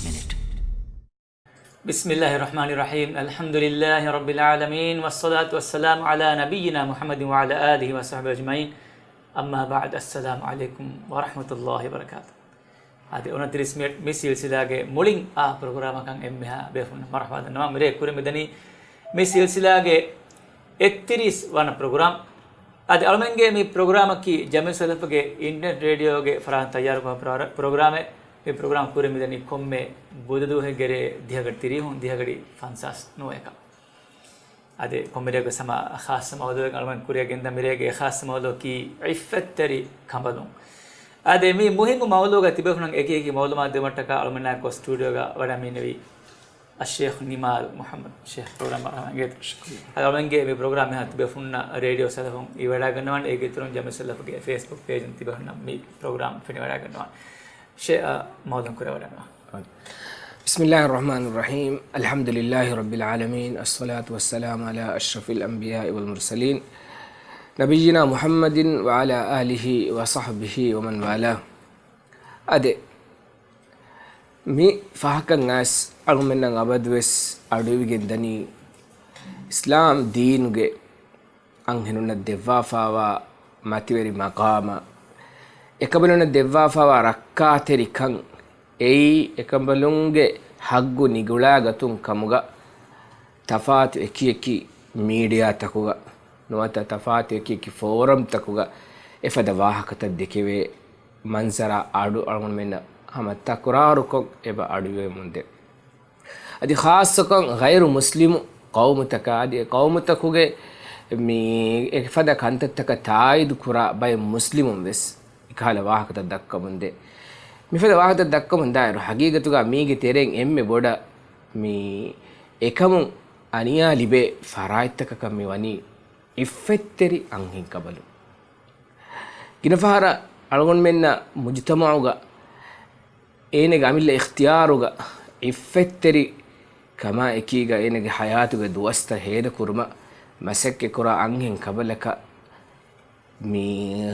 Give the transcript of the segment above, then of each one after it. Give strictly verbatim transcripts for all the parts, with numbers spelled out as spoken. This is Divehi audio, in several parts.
މިނިޓް. بسم الله الرحمن الرحيم. الحمد لله رب العالمين، والصلاة والسلام على نبينا محمد وعلى آله وصحبه أجمعين. أما بعد، السلام عليكم ورحمة الله وبركاته. އަދި އޮނަތިރީސް މިނިޓް މި ސިލްސިލާގެ މުޅިން އާ ޕްރޮގްރާމަކަށް އެންމެހާ ބޭފުޅުންނަށް މަރުޙަބާ ދަންނަވަން. މިރޭ ކުރިން މިދަނީ މި ސިލްސިލާގެ އެއްތިރީސް ވަނަ ޕްރޮގްރާމް. އަދި އަޅުމެންގެ މި ޕްރޮގްރާމަކީ ޖަމްއިއްޔަތު ސަލަފުގެ އިންޓަރނެޓް ރޭޑިއޯގެ ފަރާތުން ތައްޔާރުކުރާ ޕްރޮ-، ޕްރޮގްރާމެއް. މި ޕްރޮގްރާމް ކުރިން މިދަނީ ކޮންމެ ބުދަދުވަހެއްގެ ރޭ ދިހަގަޑި ތިރީހުން ދިހަގަޑި ފަންސާސް ނުވައެކަށް. އަދި ކޮންމެ ރެއެއްގެ ހަމަ ޚާއްޞަ މައުޟޫއެއް އަޅުމެން ކުރިއަށް ގެންދާ. މިރޭގެ ޚާއްޞަ މައުޟޫއަކީ ޢިއްފަތްތެރި ކަނބަލުން. އަދި މި މުހިއްމު މައުޟޫގަ ތިބޭފުޅުން އެކި އެކި މައުލޫމާތު ދެއްވުމަށްޓަކާ އަޅުމެންނާއެކު ސްޓޫޑިއޯގަ ވަޑައިގެންނެވީ އައްޝޭޚް ނިމާލް މުޙައްމަދު. ޝޭޚް ޕްރޮގްރާމަށް އަރާގެން. ޝުކުރިއްޔާ. އަޅުމެންގެ މި ޕްރޮގްރާމް މިހާރު ތިބޭފުޅުންނަށް ރޭޑިއޯ ސަލަފުން އިވެވަޑައިގަންނަވާނެ. އޭގެ އިތުރުން ޖަމްއިއްޔަތު ސަލަފުގެ ފޭސްބުކް ޕޭޖުން ތިބޭފުޅުންނަށް މި ޕްރޮގްރާމް ފެނިވަޑައިގަންނަވާނެ. ޝޭ، އަ، މައުޟޫ ކުރެވަޑަން. بسم الله الرحمن الرحيم. الحمد لله رب العالمين. الصلاة والسلام على أشرف الأنبياء والمرسلين، نبينا محمد وعلى آله وصحبه ومن والاه. އާދެ، މި ފަހަކަށް އައިސް އަޅުމެންނަށް އަބަދުވެސް އަޑުއިވިގެން ދަނީ އިސްލާމް ދީނުގެ އަންހެނުންނަށް ދެއްވާފާވާ މަތިވެރި މަޤާމަށް، އެކަނބަލުންނަށް ދެއްވާފާވާ ރައްކާތެރިކަން، އެއީ އެކަނބަލުންގެ ހައްގު ނިގުޅާގަތުން ކަމުގަ، ތަފާތު އެކިއެކި މީޑިއާތަކުގަ ނުވަތަ ތަފާތު އެކިއެކި ފޯރަމްތަކުގަ އެފަދަ ވާހަކަތައް ދެކެވޭ މަންޒަރާ އަޑު އަޅުގަނޑުމެންނަށް ހަމަ ތަކުރާރުކޮށް އެބަ އަޑުއިވެމުންދޭ. އަދި ޚާއްޞަކޮށް ޣައިރު މުސްލިމު ޤައުމުތަކާ، އަދި އެ ޤައުމުތަކުގެ މި އެފަދަ ކަންތައްތަކަށް ތާއީދު ކުރާ ބައެއް މުސްލިމުން ވެސް އެކަހަލަ ވާހަކަތައް ދައްކަމުންދޭ. މިފަދަ ވާހަކަތައް ދައްކަމުން ދާއިރު، ހަގީގަތުގަ މީގެ ތެރެއިން އެންމެ ބޮޑަށް މި އެކަމުން އަނިޔާ ލިބޭ ފަރާތްތަކަކަށް މި ވަނީ އިއްފަތްތެރި އަންހެންކަނބަލުން. ގިނަ ފަހަރަށް އަޅުގަނޑުމެންނަށް މުޖުތަމަޢުގަ އޭނަގެ އަމިއްލަ އިޚްތިޔާރުގަ އިއްފަތްތެރި ކަމާ އެކީގަ އޭނަގެ ޙަޔާތުގެ ދުވަސްތައް ހޭދަކުރުމަށް މަސައްކަތްކުރާ އަންހެން ކަނބަލަކަށް މި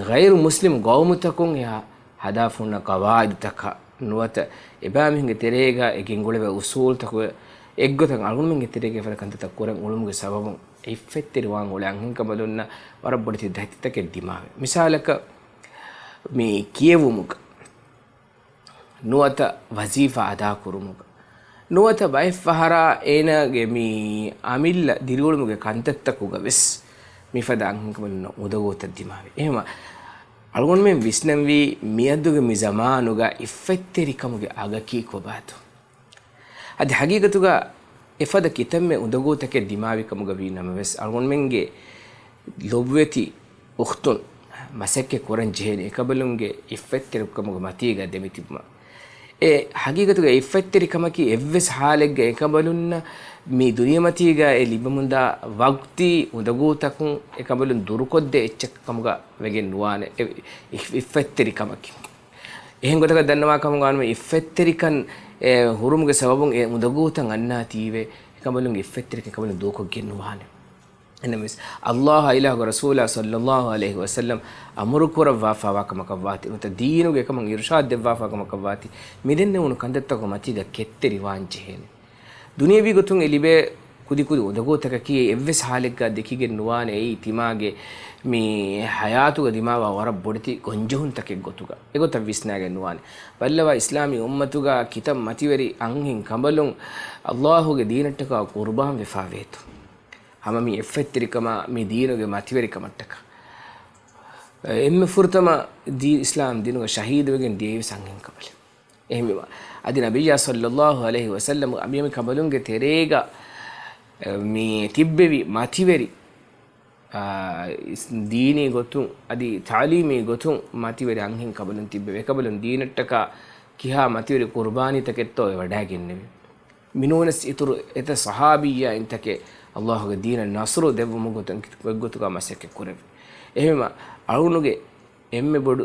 ޣައިރު މުސްލިމް ޤައުމުތަކުން އެ ހަ-، ހަދާފަ ހުންނަ ޤަވާޢިދުތަކަށް ނުވަތަ އެބައިމީހުންގެ ތެރޭގަ އެ ގެންގުޅެވޭ އުޞޫލުތަކުގެ އެއްގޮތަށް އަޅުގަނޑުމެންގެ ތެރޭގަ އެފަދަ ކަންތައްތައް ކުރަން އުޅުމުގެ ސަބަބުން އިއްފަތްތެރިވާން އުޅޭ އަންހެންކަނބަލުންނަށް ވަރަށް ބޮޑެތި ދަތިތަކެއް ދިމާވޭ. މިސާލަކަށް، މި ކިޔެވުމުގަ ނުވަތަ ވަޒީފާ އަދާކުރުމުގަ ނުވަތަ ބައެއްފަހަރާ އޭނާގެ މި އަމިއްލަ ދިރިއުޅުމުގެ ކަންތައްތަކުގަ ވެސް މިފަދަ އަންހެންކަނބަލުންނަށް އުނދަގޫތައް ދިމާވޭ. އެހެންވީމަ، އަޅުގަނޑުމެން ވިސްނަންވީ މިއަދުގެ މި ޒަމާނުގަ އިއްފަތްތެރިކަމުގެ އަގަކީ ކޮބާތޯ؟ އަދި ހަގީގަތުގަ އެފަދަ ކިތަންމެ އުނދަގޫތަކެއް ދިމާވި ކަމުގަ ވީ ނަމަވެސް، އަޅުގަނޑުމެންގެ ލޮބުވެތި އުޚްތުން މަސައްކަތް ކުރަން ޖެހޭނެ އެކަނބަލުންގެ އިއްފަތްތެރިކަމުގެ މަތީގަ ދެމިތިބުމަށް. އެ ހަގީގަތުގަ އިއްފަތްތެރިކަމަކީ އެއްވެސް ހާލެއްގަ އެކަނބަލުންނަށް މި ދުނިޔެމަތީގަ އެ ލިބެމުންދާ ވަގުތީ އުނދަގޫތަކުން އެކަނބަލުން ދުރުކޮށްދޭ އެއްޗެއް ކަމުގަ ވެގެން ނުވާނެ އެ އި-، އިއްފަތްތެރިކަމަކީ. އެހެން ގޮތަކަށް ދަންނަވާ ކަމުގަ ވާނަމަ އިއްފަތްތެރިކަން އެ ހުރުމުގެ ސަބަބުން އެ އުނދަގޫތައް އަންނާތީވެ އެކަނބަލުންގެ އިއްފަތްތެރިކަން އެކަނބަލުން ދޫކޮށްގެން ނުވާނެ. އެހެންނަމަވެސް، ﷲ އާ އިލާހުގެ ރަސޫލާ ޞައްލަﷲ ޢަލައިހި ވަސައްލަމް އަމުރު ކުރައްވާފާވާ ކަމަކަށްވާތީ، ނުވަތަ ދީނުގެ އެކަމަށް އިރުޝާދު ދެއްވާފާ ކަމަކަށްވާތީ، މިދެންނެވުނު ކަންތައްތަކުގެ މަތީގަ ކެތްތެރިވާން ޖެހޭނެ. ދުނިޔަވީ ގޮތުން އެ ލިބޭ ކުދިކުދި އުނދަގޫތަކަކީ އެއްވެސް ހާލެއްގަ ދެކިގެން ނުވާނެ. އެއީ ތިމާގެ މި ޙަޔާތުގަ ދިމާވާ ވަރަށް ބޮޑެތި ގޮންޖެހުންތަކެއް ގޮތުގަ. އެގޮތަށް ވިސްނާގެން ނުވާނެ. ބައްލަވާ އިސްލާމީ އުއްމަތުގަ ކިތައް މަތިވެރި އަންހެން ކަނބަލުން ﷲ ގެ ދީނަށްޓަކާ ޤުރުބާން ވެފާ ވޭތޯ. ހަމަ މި އިއްފަތްތެރިކަމާ މި ދީނުގެ މަތިވެރިކަމަށްޓަކާ. އެންމެ ފުރަތަމަ ދީ-، އިސްލާމް ދީނުގަ ޝަހީދުވެގެން ދިޔައީވެސް އަންހެން ކަނބަލެއް. އެހެންވީމަ، އަދި ނަބިއްޔާ ޞައްލަﷲ ޢަލައިހި ވަސައްލަމް އަމިއަމި ކަނބަލުންގެ ތެރޭގަ، އެ، މި ތިއްބެވި މަތިވެރި، އާ، އިސް-، ދީނީ ގޮތުން އަދި ތަޢުލީމީ ގޮތުން މަތިވެރި އަންހެން ކަނބަލުން ތިއްބެވި. އެކަނބަލުން ދީނަށްޓަކާ ކިހާ މަތިވެރި ޤުރުބާނީތަކެއްތޯ އެ ވަޑައިގެންނެވި. މިނޫނަސް އިތުރު އެތައް ޞަޙާބިއްޔާއިންތަކެއް ﷲ ގެ ދީނަށް ނަޞްރު ދެއްވުމުގެ ގޮތުން ގޮތުގަ މަސައްކަތް ކުރެއްވި. އެހެންވީމަ، އަޅުގަނޑުގެ އެންމެ ބޮޑު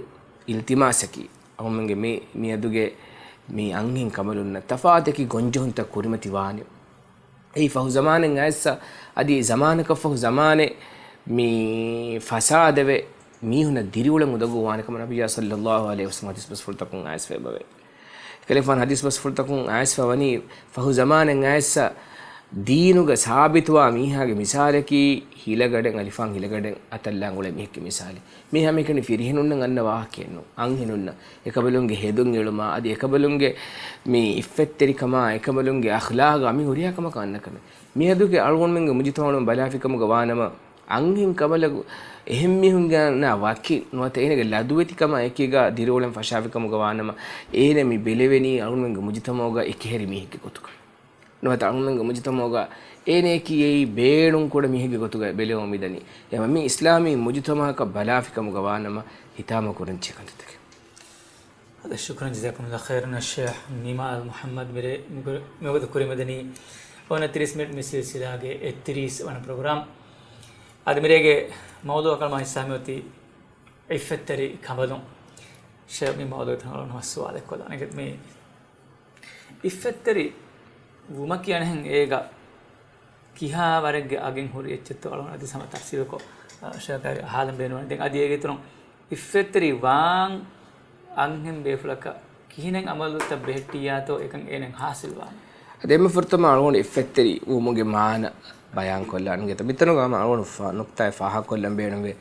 އިލްތިމާސަކީ، އަޅުގަނޑުމެންގެ މި، މިއަދުގެ މި އަންހެން ކަނބަލުންނަށް ތަފާތަކީ ގޮންޖެހުންތައް ކުރިމަތިވާނެ. އެއީ ފަހު ޒަމާނެއް އައިއްސަ، އަދި ޒަމާނަކަށް ފަހު ޒަމާނެއް މި ފަސާދަވެ، މީހުންނަށް ދިރިއުޅެން އުނދަގޫ ވާނެ ކަމަށް ނަބިއްޔާ ޞައްލަﷲ ޢަލައިހި ވަސައްލަމް ޙަދީޘް ބަސްފުޅުތަކުން އައިސްފަ އެބަވޭ. ކަލޭގެފާނު ހަދީސް ބަސްފުޅުތަކުން އައިސްފަ ވަނީ، ފަހު ޒަމާނެއް އައިސްފަ ދީނުގަ ސާބިތުވާ މީހާގެ މިސާލަކީ ހިލަގަޑެއް، އަލިފާން ހިލަގަޑެއް އަތަށްލާން އުޅޭ މީހެއްގެ މިސާލެއް. މީ ހަމައެކަނި ފިރިހެނުންނަށް އަންނަ ވާހަކައެއް ނޫން. އަންހެނުންނަށް އެކަބަލުންގެ ހެދުން އެޅުމާ، އަދި އެކަބަލުންގެ މި އިއްފަތްތެރިކަމާ، އެކަބަލުންގެ އަޚްލާގާ މި ހުރިހާ ކަމަކަށް އަންނަ ކަމެއް. މިއަދުގެ އަޅުގަނޑުމެންގެ މުޖުތަމަޢުން ބަލާފިކަމުގަ ވާނަމަ، އަންހެން ކަމަލަކު އެހެން މީހުންގެ ވަކި ނުވަތަ އޭނަގެ ލަދުވެތިކަމާ އެކީގަ ދިރިއުޅެން ފަށާފިކަމުގަ ވާނަމަ، އޭނަ މި ބެލެވެނީ އަޅުގަނޑުމެންގެ މުޖުތަމަޢުގަ އެކިހެރި މީހެއްގެ ގޮތުގަ. ނުވަތަ އަޅުގަނޑުމެންގެ މުޖުތަމަޢުގަ އޭނައަކީ އެއީ ބޭނުން ކުޑަ މީހެއްގެ ގޮތުގަ ބެލެވުން މިދަނީ. އެހެންވީމަ މި އިސްލާމީ މުޖުތަމަޢަކަށް ބަލާފިކަމުގަ ވާނަމަ ހިތާމަކުރަންޖެހޭ ކަންތައްތަކެއް. އަދަ ޝުކުރަން ޖަޒާކުމުﷲ ޚައިރަން އައްޝައިޚް ނިމާލް މުޙައްމަދު މިރޭ މިގޮ-، މިވަގުތު ކުރިމަދަނީ އޮނަތިރީސް މިނިޓް މި ސިލްސިލާގެ އެއްތިރީސް ވަނަ ޕްރޮގްރާމް. އަދި މިރޭގެ މައުޟޫޢަކަށް އަޅުމާ ހިއްސާ މިއޮތީ އިއްފަތްތެރި ކަނބަލުން. ޝޭޚް މި މައުޟޫޢަށް އަޅުގަނޑު ސުވާލެއް ކޮށްލާނެ. މި އިއްފަތްތެރި ވުމަކީ އަނެއްހެން އޭގަ ކިހާ ވަރެއްގެ އަގެއް ހުރި އެއްޗެއްތޯ އަޅުގަނޑު އަދި ހަމަ ތަފްސީލުކޮށް، އަ، ޝައިޚާ އަހާލަން ބޭނުންވަނީ. ދެން އަދި އޭގެ އިތުރުން އިއްފަތްތެރި ވާން އަންހެން ބޭފުޅަކަށް ކިހިނެއް ޢަމަލުތައް ބެހެއްޓިއްޔާތޯ އެކަން އޭނައަށް ޙާޞިލް ވާނެ. އަދި އެންމެ ފުރަތަމަ އަޅުގަނޑު އިއްފަތްތެރި ވުމުގެ މާނަ ބަޔާން ކޮށްލާން އިނގޭތޯ. މިތަނުގަ ހަމަ އަޅުގަނޑު ފާ-، ނުކްތާއެއް ފާހަގަކޮށްލަން ބޭނުންވޭ.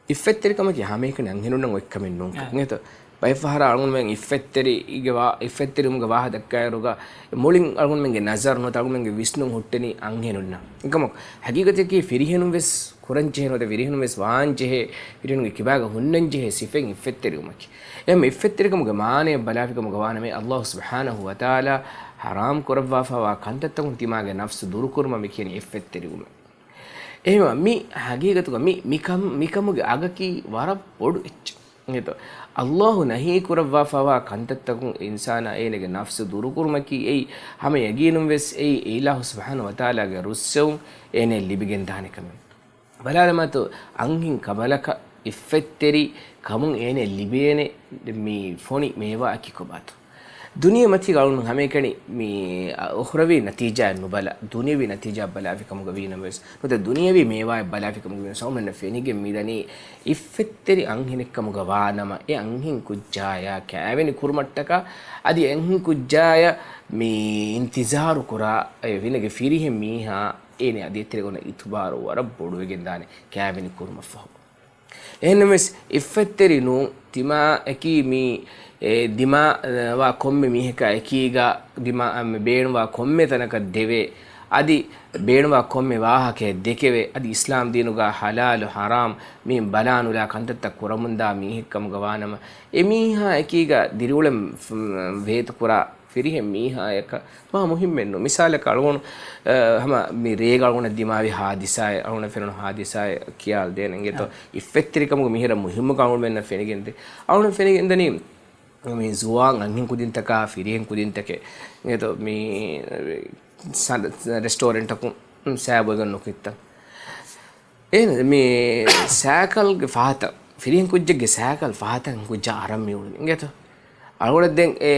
އިއްފަތްތެރިކަމަކީ ހަމައެކަނި އަންހެނުންނަށް އޮތްކަމެއް ނޫން. އާ. އިނގޭތޯ؟ ބައެއް ފަހަރަށް އަޅުގަނޑުމެން އިއްފަތްތެރިގެ ވާ-، އިއްފަތްތެރިވުމުގެ ވާހަކަ ދައްކާއިރުގަ މުޅިން އަޅުގަނޑުމެންގެ ނަޒަރު ނުވަތަ އަޅުގަނޑުމެންގެ ވިސްނުން ހުއްޓެނީ އަންހެނުންނަށް. އެކަމަކު ހަގީގަތަކީ ފިރިހެނުން ވެސް ކުރަންޖެހޭ ނުވަތަ ފިރިހެނުން ވެސް ވާންޖެހޭ، ފިރިހެނުންގެ ކިބާގަ ހުންނަންޖެހޭ ސިފައެއް އިއްފަތްތެރިވުމަކީ. އެހެން އިއްފަތްތެރިކަމުގެ މާނައެއް ބަލާފިކަމުގަ ވާނަމަ، އައްލާހު ސުބްޙާނަހު ވަތަޢާލާ ޙަރާމް ކުރައްވާފައިވާ ކަންތައްތަކުން ތިމާގެ ނަފްސު ދުރުކުރުމަށް މި ކިޔަނީ އިއްފަތްތެރިވުމޭ. އެހެންވީމަ މި ހަގީގަތުގަ މި، މިކަމް-، މިކަމުގެ އަގަކީ ވަރަށް ބޮޑު އެއްޗެއް. އިނގޭތޯ؟ އައްލާހު ނަހީ ކުރައްވާފައިވާ ކަންތައްތަކުން އިންސާނާ އޭނަގެ ނަފްސު ދުރުކުރުމަކީ އެއީ ހަމަ ޔަގީނުން ވެސް އެއީ އިލާހު ސުބްޙާނަހު ވަތަޢާލާގެ ރުއްސެވުން އޭނައަށް ލިބިގެންދާނެ ކަމެއް. ބަލާލަމާތޯ، އަންހެން ކަމަލަކަށް އިއްފަތްތެރި ކަމުން އޭނައަށް ލިބޭނެ މި ފޮނި މޭވާއަކީ ކޮބާތޯ؟ ދުނިޔެ މަތީގަ އަޅުން ހަމައެކަނި މި އުޚްރަވީ ނަތީޖާއެއް ނުބަލާ، ދުނިޔަވީ ނަތީޖާ ބަލާފިކަމުގަ ވީނަމަވެސް، ނުވަތަ ދުނިޔަވީ މޭވާއެއް ބަލާފިކަމުގަ ވީނަމަވެސް، އަޅުގަނޑުމެންނަށް ފެނިގެން މިދަނީ އިއްފަތްތެރި އަންހެނެއްކަމުގަ ވާނަމަ، އެ އަންހެން ކުއްޖާޔާ ކައިވެނި ކުރުމަށްޓަކާ، އަދި އެ އަންހެން ކުއްޖާޔަށް މި އިންތިޒާރު ކުރާ އެ ވިނަގެ ފިރިހެން މީހާ އޭނަ އަދި އެތެރެ އޮންނަ އިތުބާރު ވަރަށް ބޮޑުވެގެންދާނެ ކައިވެނި ކުރުމަށްފަހު. އެހެންނަމަވެސް، އިއްފަތްތެރި ނޫން، ތިމާއަކީ މި، އެ، ދިމާވާ ކޮންމެ މީހަކާ އެކީގަ ދިމާ، އަ، މި ބޭނުންވާ ކޮންމެ ތަނަކަށް ދެވޭ. އަދި ބޭނުންވާ ކޮންމެ ވާހަކައެއް ދެކެވޭ. އަދި އިސްލާމް ދީނުގަ ހަލާލު ހަރާމް މި ބަލާނުލާ ކަންތައްތައް ކުރަމުންދާ މީހެއްކަމުގަ ވާނަމަ، އެ މީހާ އެކީގަ ދިރިއުޅެން ވޭތުކުރާ ފިރިހެން މީހާޔަކަށް މާ މުހިއްމެއް ނޫން. މިސާލަކަށް އަޅުގަނޑު، އަ، ހަމަ މި ރޭގަ އަޅުގަނޑަށް ދިމާވި ހާދިސާއެއް، އަޅުގަނޑަށް ފެނުނު ހާދިސާއެއް ކިޔާލަދޭނެ އިނގޭތޯ. އަ. އިއްފަތްތެރިކަމުގެ މިހިރަ މުހިއްމުކަން އަޅުގަނޑުމެންނަށް ފެނިގެންދޭ. އަޅުގަނޑަށް ފެނިގެންދަނީ މި ޒުވާން އަންހެން ކުދިންތަކާ ފިރިހެން ކުދިންތަކެއް އިނގޭތޯ، މި ސަނދ-، ރެސްޓޯރެންޓަކުން ސައިބޯއިގެން ނުކުތްތަން. އޭނަ މި ސައިކަލްގެ ފަހަތަށް، ފިރިހެން ކުއްޖެއްގެ ސައިކަލް ފަހަތަށް ކުއްޖާ އަރަން މި އުޅުނީ އިނގޭތޯ. އަޅުގަނޑަށް ދެން އެ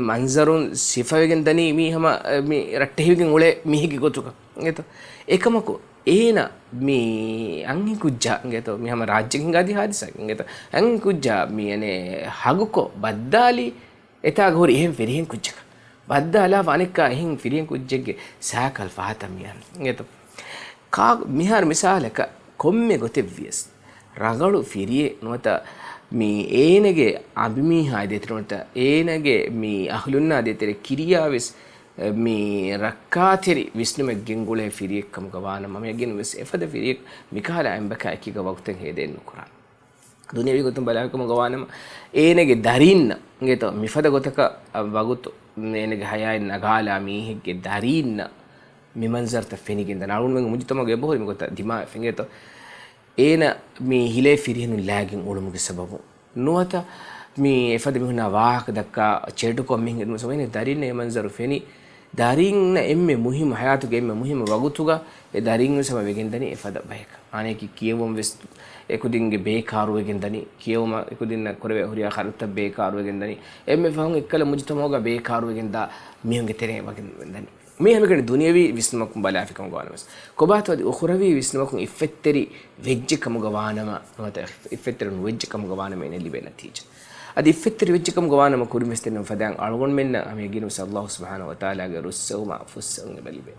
މަންޒަރުން ސިފަވެގެން ދަނީ މީ ހަމަ، އެ، މި ރައްޓެހިވެގެން އުޅޭ މީހެއްގެ ގޮތުގަ އިނގޭތޯ. އެކަމަކު އޭނަ މި އަންހެން ކުއްޖާ އިނގޭތޯ، މި ހަމަ ރާއްޖޭގަ ހިނގާދި ހާދިސާ އިނގޭތޯ. އަންހެން ކުއްޖާ މި އަނެއް ހަގުކޮށް ބައްދާލީ އެތާގަ ހުރި އެހެން ފިރިހެން ކުއްޖަކަށް. ބައްދާލާފަ އަނެއްކާ އެހެން ފިރިހެން ކުއްޖެއްގެ ސައިކަލް ފަހަތަށް މި އަންނަ އިނގޭތޯ. ކާ-، މިހާރު މިސާލަކަށް ކޮންމެ ގޮތެއް ވިޔަސް، ރަނގަޅު ފިރިއެއް ނުވަތަ މި އޭނަގެ އަނބިމީހާ ދޭތެރެ ނުވަތަ އޭނަގެ މި އަހުލުންނާ ދޭތެރެ ކިރިޔާ ވެސް މި ރައްކާތެރި ވިސްނުމެއް ގެންގުޅޭ ފިރިއެއް ކަމުގަ ވާނަމަ، މި އަގެން ވެސް އެފަދަ ފިރިއެއް މިކަހަލަ އަނބަކާ އެކީގަ ވަގުތެއް ހޭދައެއް ނުކުރާނެ. ދުނިޔަވީ ގޮތުން ބަލާކަމުގަ ވާނަމަ، އޭނަގެ ދަރީންނަށް އިނގޭތޯ، މިފަދަ ގޮތަކަށް ވަގުތު އޭނަގެ ހަޔާތް ނަގާލާ މީހެއްގެ ދަރީންނަށް މި މަންޒަރުތައް ފެނިގެންދާނެ. އަޅުގަނޑުމެންގެ މުޖުތަމަޢުގަ އެބަހުރި މިގޮތަށް ދިމާވެފަ އިނގޭތޯ. އޭނަ މި ހިލޭ ފިރިހެނުން ލާގެން އުޅުމުގެ ސަބަބުން ނުވަތަ މި އެފަދަ މީހުންނާ ވާހަކަ ދައްކާ ޗެޓުކޮށް މީހުން އެދުމުގެ ސަބަބުން އޭނަ ދަރީންނަށް އެ މަންޒަރު ފެނި، ދަރީންނަށް އެންމެ މުހިއްމު، ހަޔާތުގެ އެންމެ މުހިއްމު ވަގުތުގަ އެ ދަރީން ވެސް ހަމަ ވެގެންދަނީ އެފަދަ ބަޔަކަށް. އަނެކީ ކިޔެވުން ވެސް އެކުދިންގެ ބޭކާރުވެގެން ދަނީ. ކިޔެވުމަށް އެކުދިންނަށް ކުރެވޭ ހުރިހާ ޚަރަދުތައް ބޭކާރުވެގެން ދަނީ. އެންމެ ފަހުން އެއްކަލަ މުޖުތަމަޢުގަ ބޭކާރުވެގެންދާ މީހުންގެ ތެރެއިން ވަގެން ދަނީ. މީ ހަމައެކަނި ދުނިޔަވީ ވިސްނުމަކުން ބަލާފިކަމުގަ ވާނަމަވެސް. ކޮބާތޯ އަދި އުޚުރަވީ ވިސްނުމަކުން އިއްފަތްތެރި ވެއްޖެ ކަމުގަ ވާނަމަ، ނުވަތަ އިއްފަތްތެރި ނުވެއްޖެ ކަމުގަ ވާނަމަ އޭނަ ލިބޭ ނަތީޖާ. އަދި އިއްފަތްތެރި ވެއްޖެކަމުގަ ވާނަމަ ކުރިންވެސް ދެންނެވި ފަދައިން އަޅުގަނޑުމެންނަށް ހަމަ އެނގިނުސް އައްލާހު ސުބްޙާނަހު ވަތަޢާލާގެ ރުއްސެވުމާ ފުއްސެވުން އެބަ ލިބޭ.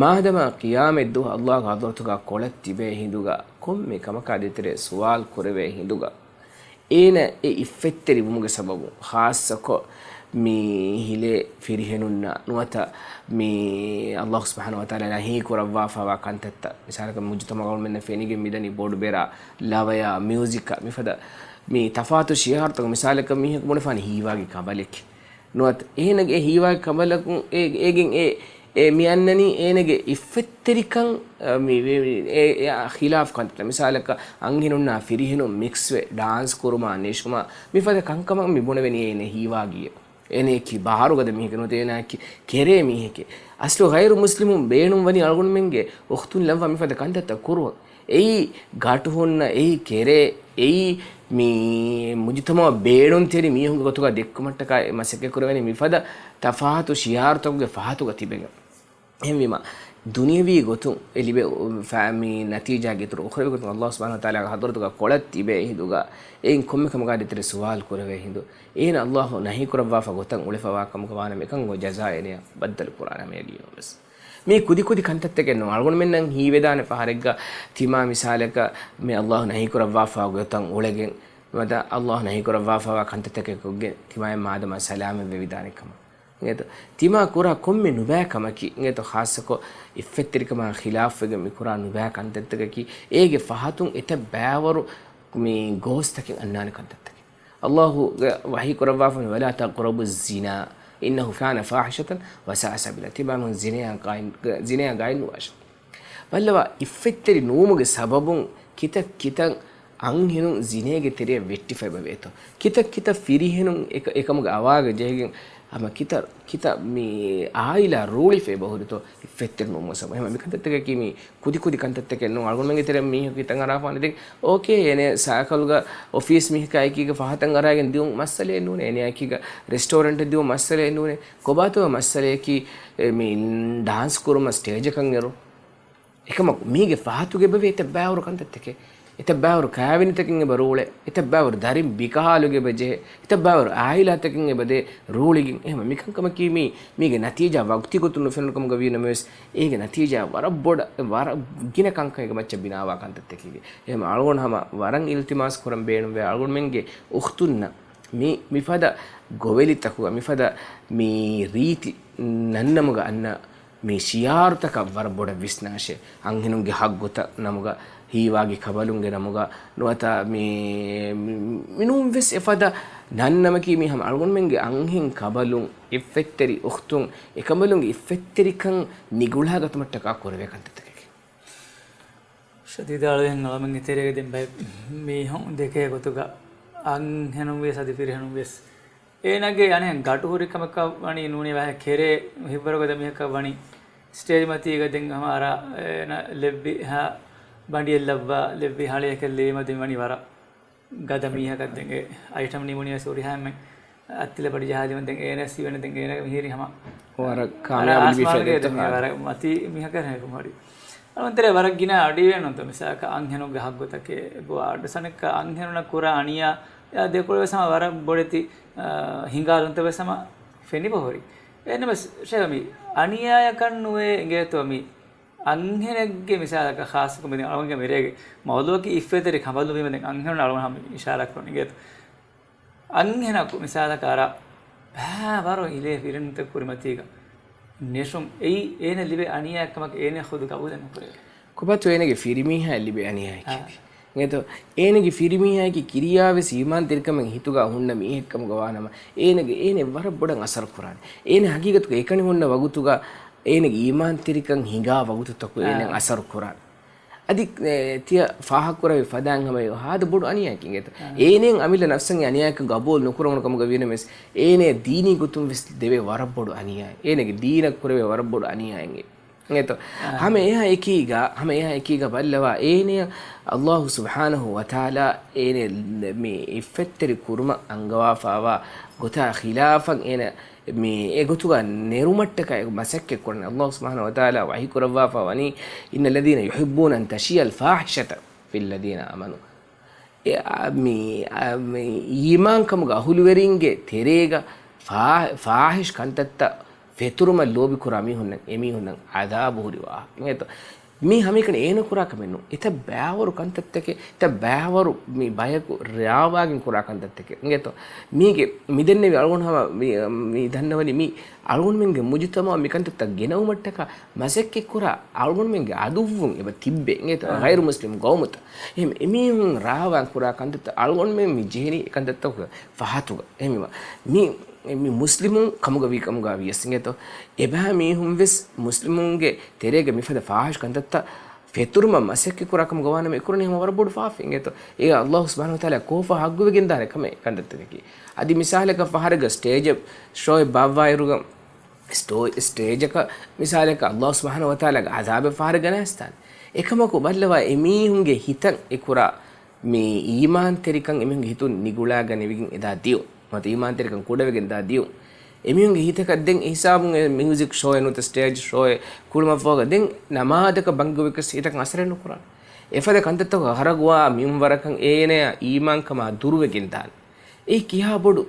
މާދަމާ ޤިޔާމަތްދުވަހު އައްލާހުގެ ޙަޟްރަތުގަ ކޮޅަށް ތިބޭ ހިނދުގަ، ކޮންމެ ކަމަކާ ދޭތެރޭ ސުވާލު ކުރެވޭ ހިނދުގަ، އޭނަ އެ އިއްފަތްތެރި ވުމުގެ ސަބަބުން، ޚާއްޞަކޮށް މި ހިލޭ ފިރިހެނުންނާ ނުވަތަ މި އައްލާހު ސުބްޙާނަހު ވަތަޢާލާ ނަހީ ކުރައްވާފައިވާ ކަންތައްތައް، މިސާލަކަށް މުޖުތަމަޢުގަ އަޅުގަނޑުމެންނަށް ފެނިގެން މިދަނީ ބޮޑު ބެރާ، ލަވަޔާ، މިއުޒިކާ، މިފަދަ މި ތަފާތު ޝިޢާރުތަކުން މިސާލަކަށް މީހަކު ބުނެފާނެ ހީވާގި ކަނބަލެކޭ. ނުވަތަ އޭނަގެ އެ ހީވާގި ކަނބަލަކުން އޭ، އޭގެން އެ، އެ މި އަންނަނީ އޭނަގެ އިއްފަތްތެރިކަން، އަ، މި، މި، މި، އެ، އެއާ ޚިލާފު ކަންތައްތައް. މިސާލަކަށް އަންހެނުންނާ ފިރިހެނުން މިކްސްވެ ޑާންސް ކުރުމާ، ނެށުމާ، މިފަދަ ކަންކަމަށް މި ބުނެވެނީ އޭނަ ހީވާގިއެއް. އޭނައަކީ ބާރުގަދަ މީހެކޭ ނުވަތަ އޭނައަކީ ކެރޭ މީހެކޭ. އަސްލު ޣައިރު މުސްލިމުން ބޭނުން ވަނީ އަޅުގަނޑުމެންގެ އުޚްތުން ލައްވާ މިފަދަ ކަންތައްތައް ކުރުވަން. އެއީ ގަޓު ހުންނަ، އެއީ ކެރޭ، އެއީ މި މުޖުތަމަޢު ބޭނުންތެރި މީހުންގެ ގޮތުގަ ދެއްކުމަށްޓަކާ އެ މަސައްކަތް ކުރެވެނީ މިފަދަ ތަފާތު ޝިޢާރުތަކުގެ ފަހަތުގަ ތިބެގެން. އެހެންވީމަ، ދުނިޔަވީ ގޮތުން އެ ލިބޭ މި ނަތީޖާގެ އިތުރު އުޚްރަވީ ގޮތުން އައްލާހު ސުބްޙާނަހު ވަތަޢާލާގެ ޙަޟްރަތުގަ ކޮޅަށް ތިބޭ ހިނދުގަ، އެއިން ކޮންމެ ކަމަކާ ދޭތެރޭ ސުވާލު ކުރެވޭ ހިނދު، އޭނަ އައްލާހު ނަހީ ކުރައްވާފަ ގޮތަށް އުޅެފަވާ ކަމުގަ ވާނަމަ އެކަން އޮތް ޖަޒާ އޭނަޔަށް ބައްދަލު ކުރާނެ ހަމަ އެގީނުވެސް. މީ ކުދިކުދި ކަންތައްތަކެއް ނޫން. އަޅުގަނޑުމެންނަށް ހީވެދާނެ ފަހަރެއްގަ ތިމާ މިސާލަކަށް މި އައްލާހު ނަހީ ކުރައްވާފަ ގޮތަށް އުޅެގެން، ނުވަތަ އައްލާހު ނަހީ ކުރައްވާފައިވާ ކަންތައްތަކެއް ކޮށްގެން ތިމާއަށް މާދަމާ ސަލާމަތް ވެވިދާނެ ކަމަށް. އިނގޭތޯ؟ ތިމާ ކުރާ ކޮންމެ ނުބައި ކަމަކީ، އިނގޭތޯ، ޚާއްޞަކޮށް އިއްފަތްތެރިކަމާ ޚިލާފުވެގެން މި ކުރާ ނުބައި ކަންތައްތަކަކީ، އޭގެ ފަހަތުން އެތައް ބައިވަރު މި ގޯސްތަކެއް އަންނާނެ ކަންތައްތަކެއް. އައްލާހުގެ ވަޙީ ކުރައްވާފަ، "ولا تقربوا الزنا إنه كان فاحشة وساء سبيلا." ތިމާ ޒިނަޔާ ގާތް، ޒިނަޔާ ގާތް ނުވާށޭ. ބައްލަވާ، އިއްފަތްތެރި ނުވުމުގެ ސަބަބުން ކިތައް ކިތައް އަންހެނުން ޒިނޭގެ ތެރެއަށް ވެއްޓިފައި އެބަވޭތޯ. ކިތައް ކިތައް ފިރިހެނުން އެކަ-، އެކަމުގެ އަވާގަ ޖެހިގެން ހަމަ ކިތައް ކިތައް މި އާއިލާ ރޫޅިފައި އެބަހުރިތޯ އިއްފަތްތެރި ނުވުމުގެ ސަބަބުން. ހަމަ މިކަންތައްތަކަކީ މި ކުދިކުދި ކަންތައްތަކެއް ނޫން. އަޅުގަނޑުމެންގެ ތެރެއަށް މީހަކު ހިތަށް އަރާފާނެ ދެން، އޯކޭ، އޭނަ ސައިކަލްގަ އޮފީސް މީހަކާ އެކީގަ ފަހަތަށް އަރާގެން ދިއުން މައްސަލައެއް ނޫނޭ. އޭނަ އެކީގަ ރެސްޓޯރެންޓަށް ދިއުން މައްސަލައެއް ނޫނޭ. ކޮބާތޯ މައްސަލަޔަކީ، އެ، މި ޑާންސް ކުރުމަށް ސްޓޭޖަކަށް އެރުން. އެކަމަކު، މީގެ ފަހަތުގަ އެބަވޭ އެތައް ބައިވަރު ކަންތައްތަކެއް. އެތައް ބައިވަރު ކާވެނިތަކެއް އެބަ ރޫޅޭ. އެތައް ބައިވަރު ދަރިން ބިކަހާލުގަ އެބަ ޖެހޭ. އެތައް ބައިވަރު އާއިލާތަކެއް އެބަ ދޭ ރޫޅިގެން. އެހެން މިކަންކަމަކީ މީ، މީގެ ނަތީޖާ ވަގުތީ ގޮތުން ނުފެނުނު ކަމުގަ ވީ ނަމަވެސް، އޭގެ ނަތީޖާ ވަރަށް ބޮޑަށް، ވަރަށް ގިނަ ކަންކަން އޭގެ މައްޗަށް ބިނާވާ ކަންތައްތަކެއް. އެހެން އަޅުގަނޑު ހަމަ ވަރަށް އިލްތިމާސް ކުރަން ބޭނުންވޭ އަޅުގަނޑުމެންގެ އުޚްތުންނަށް މި، މިފަދަ ގޮވެލިތަކުގަ، މިފަދަ މި ރީތި ނަންނަމުގަ އަންނަ މި ޝިޢާރުތަކަށް ވަރަށް ބޮޑަށް ވިސްނާށޭ. އަންހެނުންގެ ހައްގުތައް ނަމުގަ، ހީވާގި ކަނބަލުންގެ ނަމުގަ ނުވަތަ މި، މި، މިނޫން ވެސް އެފަދަ ނަންނަމަކީ މި ހަމަ އަޅުގަނޑުމެންގެ އަންހެން ކަނބަލުން، އިއްފަތްތެރި އުޚްތުން، އެކަނބަލުންގެ އިއްފަތްތެރިކަން ނިގުޅާގަތުމަށްޓަކާ ކުރެވޭ ކަންތައްތަކެކޭ. ޝަދީދާ އަޅުގަނޑުމެންގެ ތެރޭގަ ދެން ބައެއް މީހުން ދެކޭ ގޮތުގަ އަންހެނުން ވިޔަސް އަދި ފިރިހެނުން ވިޔަސް އޭނާގެ އަނެއް ގަޓު ހުރި ކަމަކަށް ވަނީ ނޫނީ ވަހެއް ކެރޭ ހިއްވަރުގަދަ މީހަކަށް ވަނީ ސްޓޭޖް މަތީގަ ދެން ހަމަ އަރާ އޭނަ ލެއްވި ހާ ބަނޑިއެއް ލައްވާ ލެއްވި ހަޅިއަކަށް ލެވީމަ ދެން ވަނީ ވަރަށް ގަދަ މީހަކަށް ދެން އެ އައިޓަމް ނިމުނީ ވެސް ހުރިހާ އެންމެން އަތްތިލަ ބަޑި ޖަހާލީމަ ދެން އޭނަ ސިވެނެ ދެން އޭނަ މިހިރީ ހަމަ ވަރަށް ކާމިޔާބު ލިބިފައި އާސްމާންގެ ދެން ވަރަށް މަތީ މީހަކަށް ހެކުމަޑި. އަޅުންތެރޭ ވަރަށް ގިނަ އަޑިވެން ނުތަ މިސާލަކަށް އަންހެނުންގެ ހައްގުތަކެއް އަޑު ސަނެއްކަ އަންހެނުންނަށް ކުރާ އަނިޔާ ދެކޮޅު ވެސް ހަމަ ވަރަށް ބޮޑެތި އާ، ހިނގާލުންތައް ވެސް ހަމަ ފެނިބަ ހުރި. އެހެންނަމަވެސް ޝޭޚް މި އަނިޔާޔަކަށް ނުވޭ އިނގޭތޯ މި އަންހެނެއްގެ މިސާލަކަށް ޚާއްޞަކޮށް މި ދެން އަޅުގަނޑުގެ މިރޭގެ މައުޟޫޢަކީ އިއްފަތްތެރި ކަނބަލު ވީމަ ދެން އަންހެނުން އަޅުގަނޑު ހަމަ އިޝާރާތް ކުރަން އިނގޭތޯ. އަންހެނަކު މިސާލަކަށް އަރާ ބައިވަރު ހިލޭ ފިރިންތައް ކުރިމަތީގަ ނެށުން އެއީ އޭނަ ލިބޭ އަނިޔާއެއްކަމަކަށް އޭނަ ޚުދު ގަބޫލެއް ނުކުރޭ. ކޮބާތޯ އޭނަގެ ފިރިމީހާއަށް ލިބޭ އަނިޔާއަކީ؟ އާ. އިނގޭތޯ، އޭނަގެ ފިރިމީހާއަކީ ކިރިޔާވެސް އީމާންތެރިކަމެއް ހިތުގަ ހުންނަ މީހެއްކަމުގަ ވާނަމަ، އޭނަގެ އޭނަ ވަރަށް ބޮޑަށް އަސަރު ކުރާނެ. އޭނަ ހަގީގަތުގަ އެކަނި ހުންނަ ވަގުތުގަ އޭނަގެ އީމާންތެރިކަން ހިނގާ ވަގުތުތަކު އާ. އޭނައަށް އަސަރު ކުރާނެ. އަދި، އެ، ތިޔަ ފާހަގަ ކުރެވި ފަދައިން ހަމަ ހާދަ ބޮޑު އަނިޔާއެއް އިނގޭތޯ. އާ. އޭނައަށް އަމިއްލަ ނަފްސަށް އެ އަނިޔާއަކަށް ގަބޫލު ނުކުރެވުނު ކަމުގަ ވީނަމަވެސް، އޭނައަށް ދީނީ ގޮތުން ވެސް ދެވޭ ވަރަށް ބޮޑު އަނިޔާއެއް. އޭނަގެ ދީނަށް ކުރެވޭ ވަރަށް ބޮޑު އަނިޔާއެއް. އިނގޭތޯ؟ އާ. ހަމަ އެހާ އެކީގަ، ހަމަ އެހާ އެކީގަ ބައްލަވާ، އޭނަޔަށް އައްލާހު ސުބްޙާނަހު ވަތަޢާލާ އޭނަ މި އިއްފަތްތެރި ކުރުމަށް އަންގަވާފައިވާ ގޮތާ ޚިލާފަށް އޭނަ މި އެގޮތުގަ ނެރުމަށްޓަކާ މަސައްކަތް ކުރަނީ. އައްލާހު ސުބްޙާނަހު ވަތަޢާލާ ވަޙީ ކުރައްވާފަ ވަނީ، "إن الذين يحبون أن تشيع الفاحشة في الذين آمنوا." އެ، އާ، މި، އާ، މި އީމާންކަމުގެ އަހުލުވެރީންގެ ތެރޭގަ ފާ-، ފާހިޝް ކަންތައްތައް ފެތުރުމަށް ލޯބިކުރާ މީހުންނަށް، އެމީހުންނަށް ޢަޛާބު ހުރި ވާހަކަ. އިނގޭތޯ؟ މީ ހަމައެކަނި އޭނަ ކުރާ ކަމެއް ނޫން. އެތައް ބައިވަރު ކަންތައްތަކެއް، އެތައް ބައިވަރު މި ބަޔަކު ރާވާގެން ކުރާ ކަންތައްތަކެއް. އިނގޭތޯ؟ މީގެ މިދެންނެވި އަޅުގަނޑު ހަމަ މި، މި ދަންނަވަނީ މި އަޅުގަނޑުމެންގެ މުޖުތަމަޢަށް މި ކަންތައްތައް ގެނައުމަށްޓަކާ މަސައްކަތްކުރާ އަޅުގަނޑުމެންގެ އަދުއްވުން އެބަ ތިއްބެ. އިނގޭތޯ؟ އާ. ޣައިރު މުސްލިމް ޤައުމުތައް. އެހެން އެމީހުން ރާވާން ކުރާ ކަންތައްތައް އަޅުގަނޑުމެން މި ޖެހެނީ އެ ކަންތައްތަކުގެ ފަހަތުގަ. އެހެންވީމަ، މި، މި މުސްލިމުން ކަމުގަ ވީ ކަމުގަ ވިޔަސް އިނގޭތޯ، އެބައިމީހުން ވެސް މުސްލިމުންގެ ތެރޭގަ މިފަދަ ފާހިޝް ކަންތައްތައް ފެތުރުމަށް މަސައްކަތް ކުރާ ކަމުގަ ވާނަމަ، އެކުރަނީ ހަމަ ވަރަށް ބޮޑު ފާފައެއް އިނގޭތޯ. އޭ އައްލާހު ސުބްޙާނަހޫ ވަތަޢާލާ ކޯފާ ހައްގުވެގެންދާނެ ކަމެއް ކަންތައްތަކަކީ. އަދި މިސާލަކަށް ފަހަރެއްގަ ސްޓޭޖަށް ޝޯއެއް ބާއްވާއިރުގަ، ސްޓޯ-، ސްޓޭޖަކަށް މިސާލަކަށް އައްލާހު ސުބްޙާނަހޫ ވަތަޢާލާގެ ޢަޛާބެއް ފަހަރެއްގަ ނައްތާނެ. އެކަމަކު ބައްލަވާ އެމީހުންގެ ހިތަށް އެކުރާ މި އީމާންތެރިކަން އެމީހުންގެ ހިތުން ނިގުޅާގަނެވިގެން އެދާ ދިޔުން. ނުވަތަ އީމާންތެރިކަން ކުޑަވެގެން ދާ ދިޔުން. އެމީހުންގެ ހިތަކަށް ދެން އެހިސާބުން އެ މިއުޒިކް ޝޯއެއް ނުވަތަ ސްޓޭޖް ޝޯއެއް ކުޅުމަށްފަހުގަ ދެން ނަމާދަކަށް ބަންގި ގޮވިކަސް ހިތަކަށް އަސަރެއް ނުކުރާނެ. އެފަދަ ކަންތައްތަކު ހަރަގުވާ މިންވަރަކަށް އޭނަޔާ އީމާންކަމާ ދުރުވެގެން ދާނެ. އެއީ ކިހާ ބޮޑު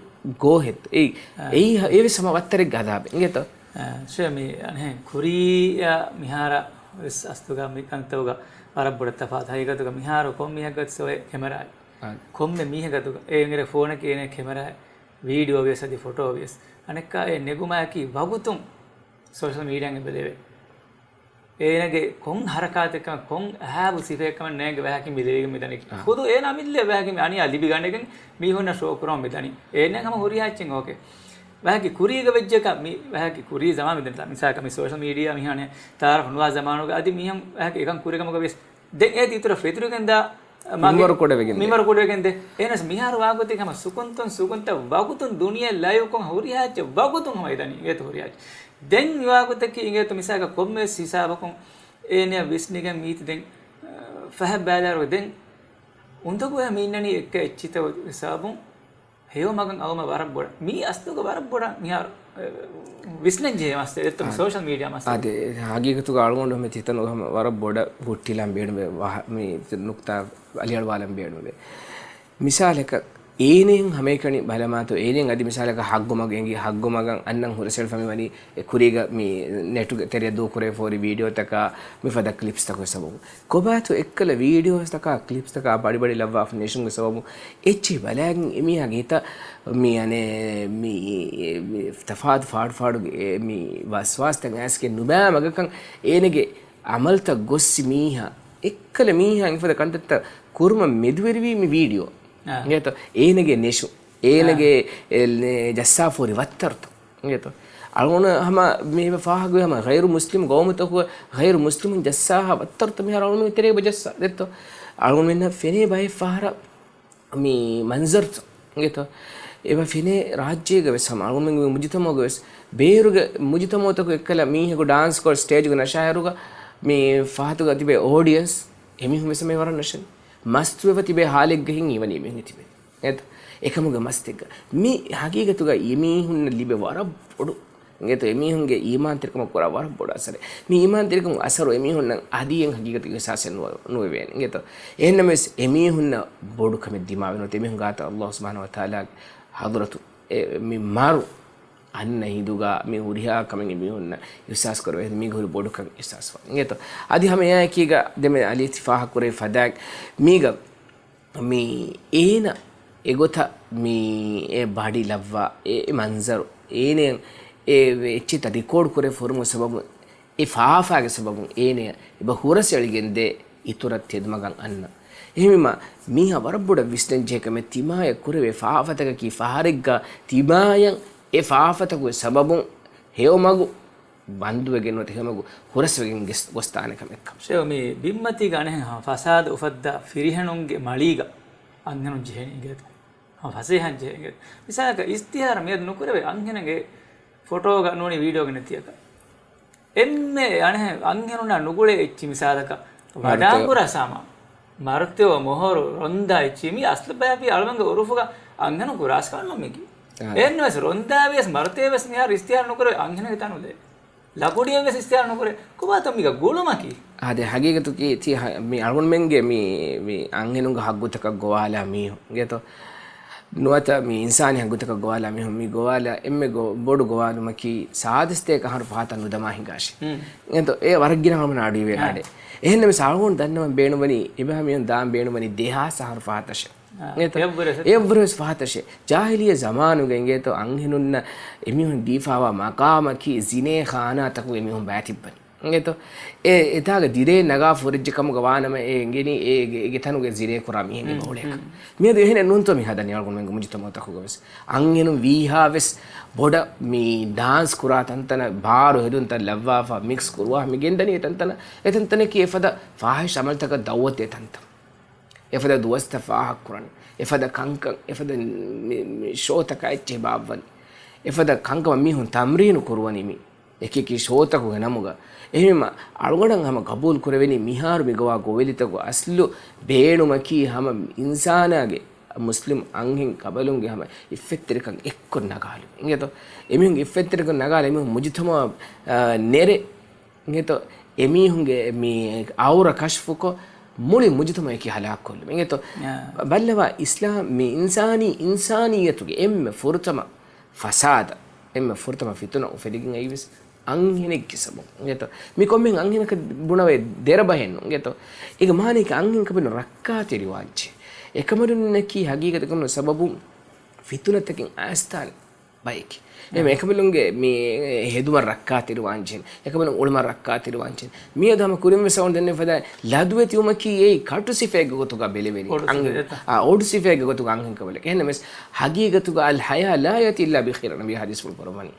ގޯހެއްތަ؟ އެއީ، އާ. އެއީ، އެވެސް ހަމަ ވައްތަރެއްގެ ޢަޛާބެއް. އިނގޭތޯ؟ އާ، ޝޭ، މި އަނެއް ކުރީއާ މިހާރަށް ވެސް އަސްލުގަ މި ކަންތައްގަ ވަރަށް ބޮޑަށް ތަފާތު. ހަގީގަތުގަ މިހާރު ކޮން މީހަކަށް ސޯއެ ކެމެރާއެއް. އާ. ކޮންމެ މީހަކަށް އެނގޭ ފޯނަކީ އޭނަ ކެމެރާއެއް، ވީޑިއޯ ވިޔަސް އަދި ފޮޓޯ ވިޔަސް. އަނެއްކާ އެ ނެގުމާއެކީ ވަގުތުން ސޯޝަލް މީޑިއާއިން އެބަލެވޭ. އޭނަގެ ކޮން ހަރަކާތެއްކަމެއް، ކޮން އަހާބު ސިފައެއްކަމެއް ނޭނގެ ވަހަކި މިލެވިގެން މިދަނީ. އާ. ޚުދު އޭނަ މިލެ ވަހަކި މި އަނިޔާ ލިބިގަނެގެން މީހުންނަށް ޝޯ ކުރަމުން މިދަނީ. އޭނަ ހަމަ ހުރިހާ އެއްޗެއް އޯކޭ. ވަހަކި ކުރީގަ ވެއްޖެކަ މި ވަހަކި ކުރީ ޒަމާން މިދަނީ. މިސާލަކަށް މި ސޯޝަލް މީޑިއާ މިހާނެ ތައާރަފް ނުވާ ޒަމާނުގަ އަދި މީހުން ވަހަކި އެކަން ކުރި ކަމުގަ ވިޔަސް ދެން އޭތި އިތުރަށް ފެތުރިގެންދާ މަގެ-، މިންވަރު ކުޑަވެގެން ދޭ. މިންވަރު ކުޑަވެގެން ދޭ. އެހެނަސް މިހާރު ވާގޮތެއް ހަމަ ސުކުންތުން ސުކުންތައް ވަގުތުން ދުނިޔެ ލައިވްކޮށް ހުރިހާ އެއްޗެއް ވަގުތުން ހަމަ އެދަނީ އިނގޭތަ ހުރިހާ އެއްޗެއް. ދެން މިވާގޮތަކީ އިނގޭތަ މިސާލަކަށް ކޮންމެވެސް ހިސާބަކުން އޭނަ ވިސްނިގެން މީތި ދެން، އަ، ފަހަތް ބައިލާރުގަ ދެން އުނދަގޫއެއް މި އިންނަނީ އެއްކަ އެއްޗިތައް ހިސާބުން. ހެޔޮ މަގަށް އައުމަށް ވަރަށް ބޮޑަށް. މީ އަސްލުގަ ވަރަށް ބޮޑަށް މިހާރު، އެ، ވިސްނަން ޖެހޭ މައްސަލައެއް އެއްތަ މި އާ، ސޯޝަލް މީޑިއާ މައްސަލަ. އާދެ، ހަގީގަތުގަ އަޅުގަނޑު ހަމަ ތިތަނުގަ ހަމަ ވަރަށް ބޮޑަށް ހުއްޓިލަން ބޭނުމޭ، ވަހަ-، މި ނުކްތާ އަލިއަޅުވާލަން ބޭނުމޭ. މިސާލަކަށް، އޭނައިން ހަމައެކަނި ބަލަމާތޯ، އޭނައިން އަދި މިސާލަކަށް ހައްގު މަގު އެނގި، ހައްގު މަގަށް އަންނަން ހުރަސްވެފަ މިވަނީ، އެ ކުރީގަ މި ނެޓުގެ ތެރެއަށް ދޫކުރެވިފަ ހުރި ވީޑިއޯތަކާ، މިފަދަ ކްލިޕްސްތަކުގެ ސަބަބުން. ކޮބާތޯ އެއްކަލަ ވީޑިއޯސްތަކާ، ކްލިޕްސްތަކާ ބަޑިބަޑި ލައްވާފަ ނެށުމުގެ ސަބަބުން އެއްޗެހި ބަލާގެން އެމީހާގެ ހިތަށް މި އަނެއް މި ތަފާތު ފާޑު ފާޑުގެ އެ މި ވަސްވާސްތައް އައިސްގެން ނުބައި މަގަކަށް އޭނަގެ އަމަލްތައް ގޮއްސި މީހާ، އެއްކަލަ މީހާ އެފަދަ ކަންތައްތައް ކުރުމަށް މެދުވެރިވީ މި ވީޑިއޯ. އާ. އިނގޭތޯ؟ އޭނަގެ ނެށު، އޭނަގެ އާ. އެ، ޖައްސާފަ ހުރި ވައްތަރުތައް. އިނގޭތޯ؟ އަޅުގަނޑު ހަމަ މި ފާހަގަވި ހަމަ ޣައިރު މުސްލިމް ގައުމުތަކުގަ ޣައިރު މުސްލިމުން ޖައްސާހާ ވައްތަރުތައް މިހާރު އަޅުގަނޑުމެން ތެރޭގަ ޖައްސާ ދެއްތޯ؟ އަޅުގަނޑުމެންނަށް ފެނޭ ބައެއް ފަހަރަށް މި މަންޒަރުތައް އިނގޭތޯ؟ އެބަ ފެނޭ ރާއްޖޭގަ ވެސް ހަމަ އަޅުގަނޑުމެންގެ މުޖުތަމަޢުގަ ވެސް ބޭރުގެ މުޖުތަމަޢުތަކު އެއްކަލަ މީހަކު ޑާންސް ކޮށް ސްޓޭޖުގަ ނަށާއިރުގަ މި ފަހަތުގަ ތިބޭ އޯޑިއަންސް އެމީހުން ވެސް ހަމަ ވަރަށް ނަށެން މަސްތުވެފަ ތިބޭ ހާލެއްގަ ހިން ހީވަނީ އެމީހުން ތިބޭ. އެތަ؟ އެކަމުގެ މަސްތެއްގަ. މި ހަގީގަތުގަ އެމީހުންނަށް ލިބޭ ވަރަށް ބޮޑު، އިނގޭތޯ، އެމީހުންގެ އީމާންތެރިކަމަށް ކުރާ ވަރަށް ބޮޑު އަސަރެއް. މި އީމާންތެރިކަމުގެ އަސަރު އެމީހުންނަށް އަދިއެއް ހަގީގަތުގެ އިޙްސާސެއް ނުވެ-، ނުވެވޭނެ. އިނގޭތޯ؟ އެހެންނަމަވެސް އެމީހުންނަށް ބޮޑު ކަމެއް ދިމާވެ ނުވަތަ އެމީހުން ގާތަށް އައްލާހު ސުބްޙާނަހޫ ވަތަޢާލާގެ ޙަޟްރަތު އެ މި މަރު އަންނަ ހިނދުގަ މި ހުރިހާ ކަމެއް އެމީހުންނަށް އިޙްސާސް ކުރެވޭ. މީގަ ހުރި ބޮޑުކަން އިޙްސާސްވާ. އިނގޭތޯ؟ އަދި ހަމަ އެއާއެކީގަ ދެންމެ އަލީ ތި ފާހަގަކުރެއްވި ފަދައިން މީގަ މި އޭނަ އެގޮތަށް މި އެ ބަޑި ލައްވާ އެ، އެ މަންޒަރު އޭނައަށް އެ އެއްޗިތައް ރިކޯޑް ކުރެ ފޮރުމު ސަބަބުން އެ ފާފާގެ ސަބަބުން އޭނަ އެބަ ހުރަސް އެޅިގެންދޭ އިތުރަށް ތެދުމަގަށް އަންނަ. އެހެންވީމަ މީހާ ވަރަށް ބޮޑަށް ވިސްނަން ޖެހޭ ކަމެއް ތިމާޔަށް ކުރެވޭ ފާފަތަކަކީ ފަހަރެއްގަ ތިމާޔަށް އެ ފާފަތަކުގެ ސަބަބުން ހެޔޮމަގު ބަންދުވެގެން ނުވަތަ ހެޔޮމަގު ހުރަސްވެގެން ގެސް-، ގޮސްދާނެ ކަމެއްކަން. ޝޭހް، މި ބިންމަތީގަ އަނެއްހެން ހަމަ ފަސާދަ އުފައްދާ ފިރިހެނުންގެ މަޅީގަ އަންހެނުން ޖެހޭނީ އިނގޭތަ؟ ހަމަ ފަސޭހައިން ޖެހޭ އިނގޭތަ؟ މިސާލަކަށް އިސްތިހާރަ މިއަދު ނުކުރެވޭ އަންހެނެއްގެ ފޮޓޯގަ ނޫނީ ވީޑިއޯގަ ނެތިއަކަށް. އެންމެ އަނެއްހެން އަންހެނުންނާ ނުގުޅޭ އެއްޗި މިސާލަކަށް ވަޑާން ކުރާ ސާމާނު. މަރުތެޔޮ މޮހޮރު ރޮންދާ އެއްޗި މި އަސްލު ބަޔަކީ އަޅުމެންގެ އުރުފުގަ އަންހެނުން ކުރާސްކަންނު މިގި. އާ. އެހެންނަމަވެސް ރޮންދާ ވިޔަސް މަރުތެޔޮ ވެސް މިހާރު އިސްތިހާރަ ނުކުރެވޭ އަންހެނެއްގެ ތަނުލޭ. ލަކުޑިއެއް ވެސް އިސްތިއާރު ނުކުރޭ. ކޮބާތޯ މީގަ ގުޅުމަކީ؟ އާދެ، ހަގީގަތުގައި ތި ހަ-، މި އަޅުގަނޑުމެންގެ މި، މި އަންހެނުންގެ ހައްގުތަކަށް ގޮވާލާ މީހުން އިނގޭތޯ. ނުވަތަ މި އިންސާނީ ހައްގުތަކަށް ގޮވާލާ މީހުން މި ގޮވާލާ އެންމެ ގޮ-، ބޮޑު ގޮވާލުމަކީ ސާދަސްތޭކަ އަހަރު ފަހަތަށް ނުދަމާ ހިނގާށޭ. އިނގޭތޯ، އެ ވަރަށް ގިނަ ހަމަ ނާޑުވި ވެ އާ. އާދެ. އެހެންނަމަވެސް އަޅުގަނޑު ދަންނަވަން ބޭނުންވަނީ، އެބަ މީހުން ދާން ބޭނުންވަނީ ދެހާސް އަހަރު ފަހަތަށޭ. އާ، އިނގޭތޯ؟ އެއަށްވުރެސް. އެއަށްވުރެސް ފަހަތަށޭ. ޖާހިލިއްޔަ ޒަމާނުގަ އިނގޭތޯ އަންހެނުންނަށް އެމީހުން ދީފާވާ މަޤާމަކީ ޒިނޭ ޚާނާތަކުގަ އެމީހުން ބައިތިއްބަނީ. އިނގޭތޯ؟ އެ، އެތާގަ ދިރޭ ނަގާ ފުރެއްޖެ ކަމުގަ ވާނަމަ އެ އެނގެނީ އޭގެ، އޭގެ ތަނުގެ ޒިނޭ ކުރާ މީހެއް އެބަ އުޅޭކަން. މިއަދު އެހެނެއް ނޫންތޯ މި ހަދަނީ އަޅުގަނޑުމެންގެ މުޖުތަމަޢުތަކުގަ ވެސް. އަންހެނުން ވީހާ ވެސް ބޮޑަށް މި ޑާންސް ކުރާ ތަންތަނަށް، ބާރު ހެދުންތައް ލައްވާފަ، މިކްސް ކުރުވާ މި ގެންދަނީ އެ ތަންތަނަށް. އެ ތަންތަނަކީ އެފަދަ ފާހިޝް އަމަލުތަކަށް ދައުވަތު ދޭ ތަންތަން. އެފަދަ ދުވަސްތައް ފާހަގަކުރަން، އެފަދަ ކަންކަން، އެފަދަ މި، މި ޝޯތަކާ އެއްޗެހި ބާއްވަން، އެފަދަ ކަންކަމަށް މީހުން ތަމްރީނު ކުރުވަނީ މި. އެކިއެކި ޝޯތަކުގެ ނަމުގަ. އެހެންވީމަ، އަޅުގަނޑަށް ހަމަ ގަބޫލު ކުރެވެނީ މިހާރު މި ގޮވާ ގޮވެލިތަކުގެ އަސްލު ބޭނުމަކީ ހަމަ އިންސާނާގެ، މުސްލިމް އަންހެން ކަބަލުންގެ ހަމަ އިއްފަތްތެރިކަން އެއްކޮށް ނަގާލުން. އިނގޭތޯ؟ އެމީހުންގެ އިއްފަތްތެރިކަން ނަގާލާ އެމީހުން މުޖުތަމަޢަށް، އާ، ނެރެ އިނގޭތޯ، އެމީހުންގެ މި އައުރަ ކަޝްފުކޮށް، މުޅި މުޖުތަމަޢަކީ ހަލާކުކޮށްލުމެއް. އިނގޭތޯ، އާ. ބައްލަވާ އިސްލާމް މި އިންސާނީ، އިންސާނިއްޔަތުގެ އެންމެ ފުރަތަމަ ފަސާދަ، އެންމެ ފުރަތަމަ ފިތުނަ އުފެދިގެން އައީވެސް އަންހެނެއްގެ ސަބަބުން. އިނގޭތޯ، މި ކޮންމެހެން އަންހެނަކަށް ބުނަވޭ ދެރަ ބަހެއްނު. އިނގޭތޯ، އޭގެ މާނައަކީ އަންހެންކަމެއްނު ރައްކާތެރިވާންޖެހޭ. އެކަމަނުންނަކީ ހަގީގަތަކަށް ސަބަބުން ފިތުނަތަކެއް އައިސްދާނެ ބައެކޭ. އެހެން އެކަމަލުންގެ މި ހެދުމަށް ރައްކާތެރިވާންޖެހޭ. އެކަމަލުން އުޅުމަށް ރައްކާތެރިވާންޖެހޭ. މިއަދު ހަމަ ކުރިންވެސް އަޅުގަނޑު ދެންނެވި ފަދަ ލަދުވެތިވުމަކީ އެއީ ކަޓު ސިފައެއްގެ ގޮތުގަ ބެލެވެނީ. އޮޑު އަން-، ސިފައެއް. އާ، އޮޑު ސިފައެއްގެ ގޮތުގަ އަންހެންކަނބަލެއް. އެހެންނަމަވެސް ހަގީގަތުގަ އަލް ޙަޔާ ލާ ޔައްތީ އިއްލާ ބިޚައިރިން ނަބީ ޙަދީޘްފުޅު ފޮރުވަނީ.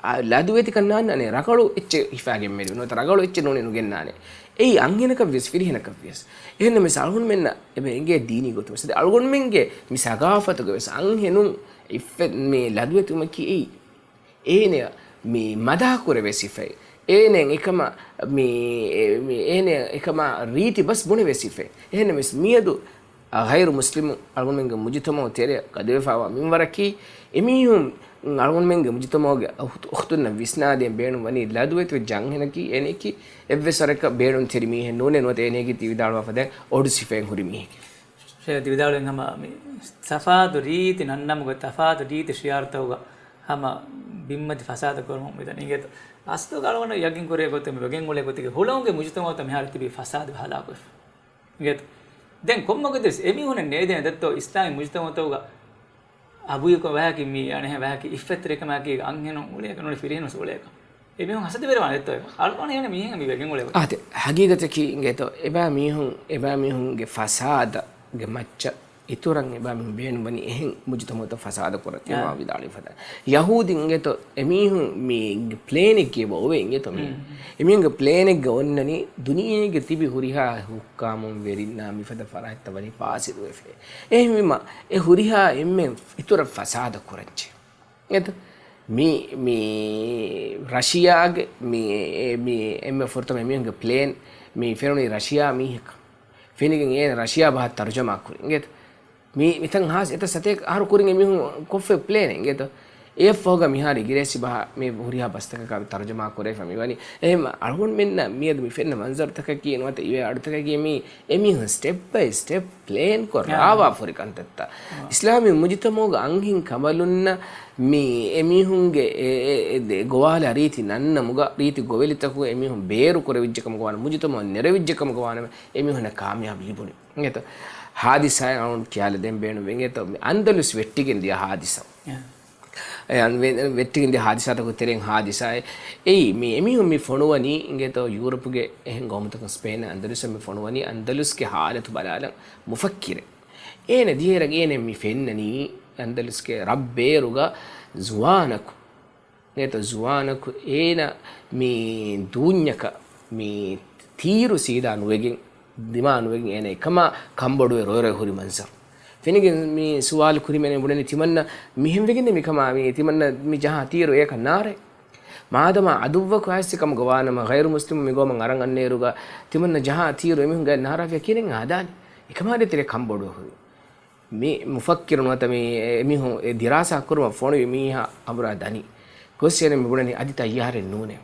އާ، ލަދުވެތިކަން ނާންނާނެ ރަގަޅު އެއްޗެއް ހިފާގެން މެދު ނުވަތަ ރަގަޅު އެއްޗެއް ނޫނީ ނުގެންނާނެ. އެއީ އަންހެނަކަށް ވިޔަސް ފިރިހެނަކަށް ވިޔަސް. އެހެންނަމަވެސް އަޅުގަނޑުމެންނަށް އެބަ އެނގޭ ދީނީ ގޮތުން ވެސް. އަޅުގަނޑުމެންގެ މި ސަގާފަތުގަ ވެސް އަންހެނުން އިއްފަތް މި ލަދުވެތިވުމަކީ އެއީ އޭނަޔަށް މި މަދަހަ ކުރެވޭ ސިފައެއް. އޭނަޔަށް އެކަމަށް މި، އެ، މި އޭނަޔަށް އެކަމާ ރީތި ބަސް ބުނެވޭ ސިފައެއް. އެހެންނަމަވެސް މިއަދު އަ، ޣައިރު މުސްލިމު އަޅުގަނޑުމެންގެ މުޖުތަމަޢު ތެރެއަށް ގަދަވެފައިވާ މިންވަރަކީ، އެމީހުން އަޅުގަނޑުމެންގެ މުޖުތަމަޢުގެ އުޚްތު-، އުޚްތުންނަށް ވިސްނާދޭން ބޭނުންވަނީ ލަދުވެތިވެއްޖެ އަންހެނަކީ އޭނައަކީ އެއްވެސް ވަރަކަށް ބޭނުންތެރި މީހެއް ނޫނޭ، ނުވަތަ އޭނައަކީ ތި ވިދާޅުވާ ފަދައިން އޮޑު ސިފައިން ހުރި މީހެކޭ. ޝޭޚް ތި ވިދާޅުވިން ހަމަ މި ތަފާތު ރީތި ނަންނަމުގަ ތަފާތު ރީތި ޝިޢާރުތަކުގަ ހަމަ ބިންމަތި ފަސާދަ ކުރަމުން މިދަނީ. އިނގޭތޯ، އަސްލުގަ އަޅުގަނޑު ޔަގީން ކުރޭ ގޮތެއް މި ވެގެން އުޅޭ ގޮތުގެ ހުޅަނގުގެ މުޖުތަމަޢުތައް މިހާރު ތިބީ ފަސާދަ ހަލާކުވެފަ. އިނގޭތޯ؟ ދެން ކޮންމެ ގޮތެއް ވެސް އެމީހުންނަށް ނޭދޭނެ ދެއްތޯ އިސްލާމީ މުޖުތަމަޢުތަކުގަ އަބުއިކޮށް ވަހަކީ މީ އަނެއްހެން ވަހަކީ އިއްފަތްތެރިކަމާއެކީ އަންހެނުން އުޅޭކަން ނޫނީ ފިރިހެނުން ވެސް އުޅޭކަން. އެމީހުން ހަސަދަވެރިވާނެ ދެއްތޯ އަޅުގަނޑު ހޭނަ މީހެއް މި ވެގެން އުޅޭ ގޮތް. އާދެ، ހަގީގަތަކީ އިނގޭތޯ އެބައިމީހުން، އެބައިމީހުންގެ ފަސާދަގެ މައްޗަށް އިތުރަށް އެބައިމީހުން ބޭނުންވަނީ އެހެން މުޖުތަމަޢުތައް ފަސާދަ ކުރަން ތިމާ ވިދާޅުވި ފަދަ. ޔަހޫދީން އިނގޭތޯ އެމީހުން މި ޕްލޭނެއްގައި އެބަ އޮވޭ އިނގޭތޯ މީ. އެމީހުންގެ ޕްލޭނެއްގަ އޮންނަނީ ދުނިޔޭގެ ތިބި ހުރިހާ ހުއްކާމުން ވެރިންނާ މިފަދަ ފަރާތްތައް ވަނީ ފާސިދުވެފަ. އެހެންވީމަ އެ ހުރިހާ އެންމެ އިތުރަށް ފަސާދަ ކުރަންޖެހޭ. އެތަ؟ މި، މި ރަޝިޔާގެ މި، މި އެންމެ ފުރަތަމަ އެމީހުންގެ ޕްލޭން މި ފެނުނީ ރަޝިޔާ މީހަކަށް. ފެނިގެން އޭނަ ރަޝިޔާ ބަހަށް ތަރުޖަމާ ކުރި. އިނގޭތަ؟ މި، މިތަން ހާސް އެތައް ސަތޭކަ އަހަރު ކުރިން އެމީހުން ކޮށްފައި ޕްލޭނެއް އިނގޭތަ؟ އެއަށްފަހުގަ މިހާރު އިނގިރޭސި ބަހަށް މި ހުރިހާ ބަސްތަކަކާ ތަރުޖަމާ ކުރެވިފަ މިވަނީ. އެހެން އަޅުގަނޑުމެންނަށް މިއަދު މި ފެންނަ މަންޒަރުތަކަކީ ނުވަތަ އިވޭ އަޑުތަކަކީ މީ އެމީހުން ސްޓެޕް ބައި ސްޓެޕް ޕްލޭންކޮށް ރާވާފަ ހުރި ކަންތައްތައް. އާ. އިސްލާމީ މުޖުތަމަޢުގަ އަންހެން ކަނބަލުންނަށް މި އެމީހުންގެ އެ، އެ، އެ، ދެ ގޮވާލާ ރީތި ނަންނަމުގަ ރީތި ގޮވެލިތަކުގަ އެމީހުން ބޭރު ކުރެވިއްޖެ ކަމުގަ ވާނަމަ، މުޖުތަމަޢު ނެރެވިއްޖެ ކަމުގަ ވާނަމަ އެމީހުންނަށް ކާމިޔާބު ލިބުނީ. އިނގޭތޯ؟ ހާދިސާއެއް އަޅުގަނޑު ކިޔާލަދޭން ބޭނުންވޭ. އިނގޭތޯ؟ އަންދަލުސް ވެއްޓިގެން ދިޔަ ހާދިސާ. އެ އަން-، ވެ-، ވެއްޓިގެން ދިޔަ ހާދިސާތަކުގެ ތެރެއިން ހާދިސާއެއް. އެއީ، މި އެމީހުން މި ފޮނުވަނީ، އިނގޭތޯ، ޔޫރަޕުގެ އެހެން ގައުމުތަކުން ސްޕޭން އަންދަލުސް މި ފޮނުވަނީ އަންދަލުސްގެ ހާލަތު ބަލާލަން މުފައްކިރެއް. އޭނަ ދިޔައިރަށް އޭނަ މި ފެންނަނީ އަންދަލުސްގެ ރަށްބޭރުގަ ޒުވާނަކު. އިނގޭތޯ، ޒުވާނަކު އޭނަ މި ދޫންޏަކަށް މި ތީރު ސީދާ ނުވެގެން، ދިމާ ނުވެގެން އޭނަ އެކަމާ ކަންބޮޑުވެ ރޮއި ރޮއި ހުރި މަންޒަރު. ފެނިގެން މި ސުވާލު ކުރީމަ އޭނަ ބުނަނީ ތިމަންނަ މިހެން ވެގެން މިކަމާ މި ތިމަންނަ މި ޖަހާ ތީރު އެޔަކަށް ނާރޭ. މާދަމާ އަދުއްވަކު އައިސް ކަމުގަ ވާނަމަ ޣައިރު މުސްލިމު މި ގައުމަށް އަރަން އަންނައިރުގަ ތިމަންނަ ޖަހާ ތީރު އެމީހުން ގައި ނާރާފިޔާ ކިހިނެއް ހަދާނީ؟ އެކަމާ ދޭތެރޭ ކަންބޮޑުވެ ހުރި. މި މުފައްކިރު ނުވަތަ މި އެމީހުން އެ ދިރާސާ ކުރުމަށް ފޮނުވި މީހާ އަނބުރާ ދަނީ. ގޮސް އޭނަ މި ބުނަނީ އަދި ތައްޔާރެއް ނޫނޭ.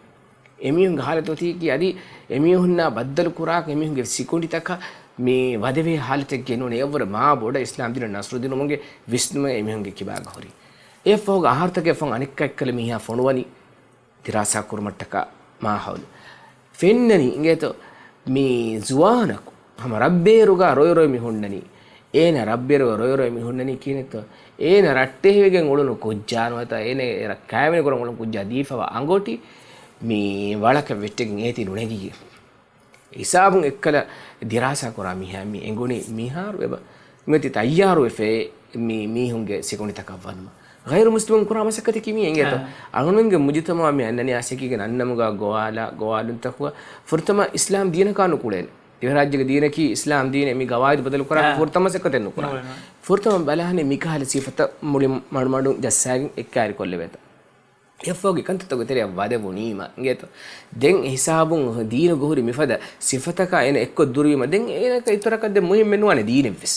އެމީހުންގެ ހާލަތު އޮތީކީ އަދި އެމީހުންނާ ބައްދަލު ކުރާކަށް އެމީހުންގެ ސިކުނޑިތަކަށް މި ވަދެވޭ ހާލަތެއްގެ ނޫން. އެއަށްވުރެ މާ ބޮޑަށް އިސްލާމް ދީނަށް ނަސްރު ދިނުމުގެ ވިސްނުމެއް އެމީހުންގެ ކިބާގަ ހުރި. އެއަށްފަހުގަ އަހަރުތަކެއް ފަހު އަނެއްކާ އެއްކަލަ މީހާ ފޮނުވަނީ ދިރާސާ ކުރުމަށްޓަކާ މާހައުލު. ފެންނަނީ އިނގޭތޯ މި ޒުވާނަކު ހަމަ ރަށްބޭރުގަ ރޮއި ރޮއި މި ހުންނަނީ. އޭނަ ރަށްބޭރުގަ ރޮއި ރޮއި މި ހުންނަނީ ކިހިނެއްތޯ؟ އޭނަ ރައްޓެހިވެގެން އުޅުނު ކުއްޖާ ނުވަތަ އޭނަ ކައިވެނި ކުރަން އުޅުނު ކުއްޖާ ދީފަވާ އަނގޮޓި މި ވަޅަކަށް ވެއްޓެގެން އޭތި ނުނެގިގެން. ހިސާބުން އެއްކަލަ ދިރާސާ ކުރާ މީހާ މި އެނގުނީ މިހާރު އެބަ މިއޮތީ ތައްޔާރުވެފައި މި މީހުންގެ ސިކުނޑިތަކަށް ވަނުމަށް. ޣައިރު މުސްލިމުން ކުރާ މަސައްކަތަކީ މީ އިނގޭތޯ؟ އާ. އަޅުގަނޑުމެންގެ މުޖުތަމަޢު މި އަންނަނިޔާ ސެކިގެން އަންނަމުގަ ގޮވާލާ، ގޮވާލުންތަކުގަ ފުރަތަމަ އިސްލާމް ދީނަކާ ނުކުޅޭނެ. ދިވެހިރާއްޖޭގެ ދީނަކީ އިސްލާމް ދީނެއް މި ގަވާއިދު ބަދަލު ކުރާކަށް އާ. ފުރަތަމަ މަސައްކަތެއް ނުކުރާނެ. ނުކުރާނެ. ފުރަތަމަ ބަލާނީ މިކަހަލަ ސިފަތައް މުޅި މަޑުމަޑުން ޖައްސާގެން އެއްކައިރި ކޮށްލެވޭތޯ. އެއަށްފަހުގެ ކަންތައްތަކުގެ ތެރެއަށް ވަދެވުނީމަ އިނގޭތޯ. ދެން އެ ހިސާބުން ދީނުގަ ހުރި މިފަދަ ސިފަތަކާ އޭނަ އެއްކޮށް ދުރުވީމަ ދެން އޭނަކަށް އިތުރަކަށް ދެން މުހިއްމެއް ނުވާނެ ދީނެއްވެސް.